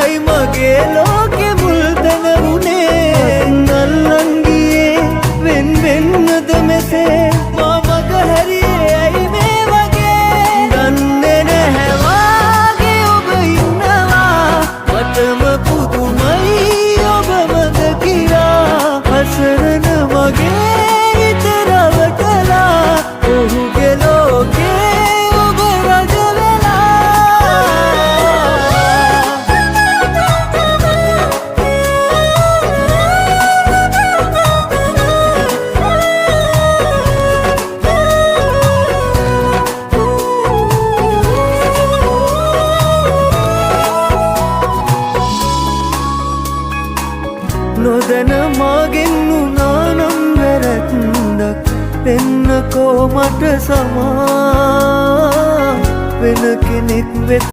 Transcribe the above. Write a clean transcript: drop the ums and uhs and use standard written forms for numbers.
ඔබයි මගේ ලෝකෙ මුල් තැන වුණේ. අල්ලන් ගියේ වෙන් වෙන්නද මෙසේ? මා මග හැරියේ ඇයි මේ වගේ? දන්නේ නැහැ වාගේ ඔබ ඉන්නවා. මටම පුදුමයි ඔබම දකිලා. අසරණ මගේ හිත රවටලා ඔහුගේ ලෝකේ ඔබ රජ වෙලා. නොදැන මාගෙන් වුණා නම් වැරැද්දක්, වෙන්නකෝ මට සමා. වෙන කෙනෙක් වෙත